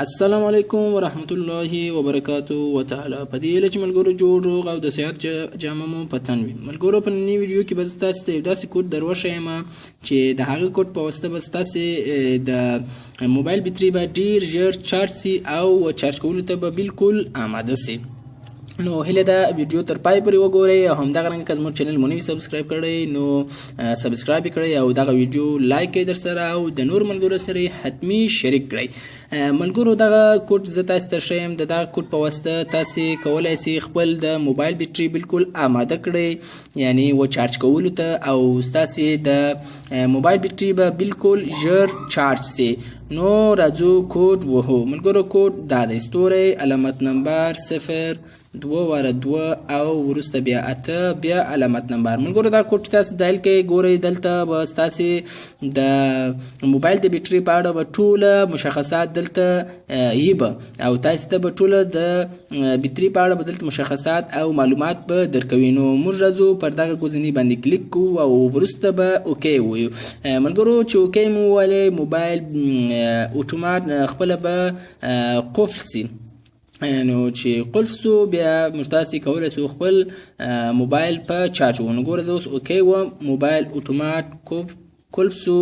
السلام علیکم ورحمت الله وبرکاتو وتعالی. په دې هیله چې ملګرو جوړ روغ او د صحت جامه مو په تن وي. ملګرو، په نننۍ ویډیو کې به زه تاسو ته یو داسې کوډ در وښیم چې د هغه کوډ په واسطه به ستاسې د موبایل بیټري به ډېر ژر چارج سي او چارج کولو ته به بالکل آماده سي. نو هیله ده ویډیو تر پای پورې وګورئ، او همدغه رنګه که زموږ چینل مو نه وي subscribe کړی نو subscribe یې کړئ او دغه ویډیو لایک کړئ در سره او د نور ملګرو سره یې حتمي شریک کړئ. ملګرو، دغه کوډ زه تاسو ته ښیم. د دغه کوډ په واسطه تاسې کولی سئ خپل د موبایل بیټري بالکل آماده کړئ، یعنی و چارج کولو ته، او ستاسې د موبایل بیټري به بالکل ژر چارج سي. نو راځو کوډ وهو. ملګرو، کوډ دا دی: ستوری علامت نمبر 0 2 واره 2 او وروسته بیا 8 بیا علامت نمبر. ملګرو، دا کوډ چې تاسو dial کړئ، ګورئ دلته به ستاسې د موبایل د بیټري په اړه به ټوله مشخصات دلته یبه، او تاسو ته به ټوله د بیټري په اړه به دلته مشخصات او معلومات به درکوي. نو موږ راځو پر دغه ګزینې باندې کلیک کوو او وروسته به okay ووایو. ملګرو، چې okay مو وویلې، موبایل اتومات خپله به قفل سي. نو چې قلف سو، بیا موږ تاسې کولی سو خپل موبایل په چارج وو. نو ګوره، زه اوس okay وم، موبایل اتومات قلف سو.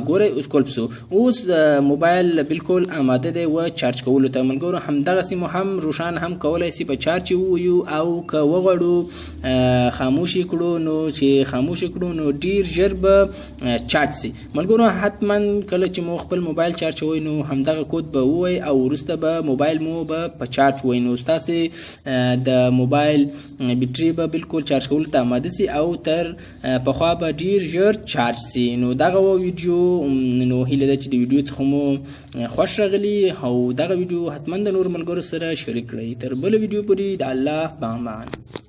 ګورئ، اوس قلف سو، اوس موبایل بالکل آماده دی و چارج کولو ته. ملګرو، همدغسې مو هم روښان هم کولی سي په چارج یې وویو، او که وغواړو خاموش یې کړو، نو چې خاموش یې کړو نو ډیر ژر به چارج سي. ملګرو، حتما کله چې مو خپل موبایل چارج کوئ نو همدغه کوډ به ووایئ او وروسته به موبایل مو به په چارج وئ. نو ستاسې د موبایل بیټري به بالکل چارج کولو ته آماده سي او تر پخوا به ډیر ژر چارج سي. نو دغه وه ویډیو. نو هیله ده چې د ویډیو څخه مو خوښ راغلي او دغه ویډیو حتما د نورو ملګرو سره شریک کړئ. تر بله ویډیو پورې د الله په امان.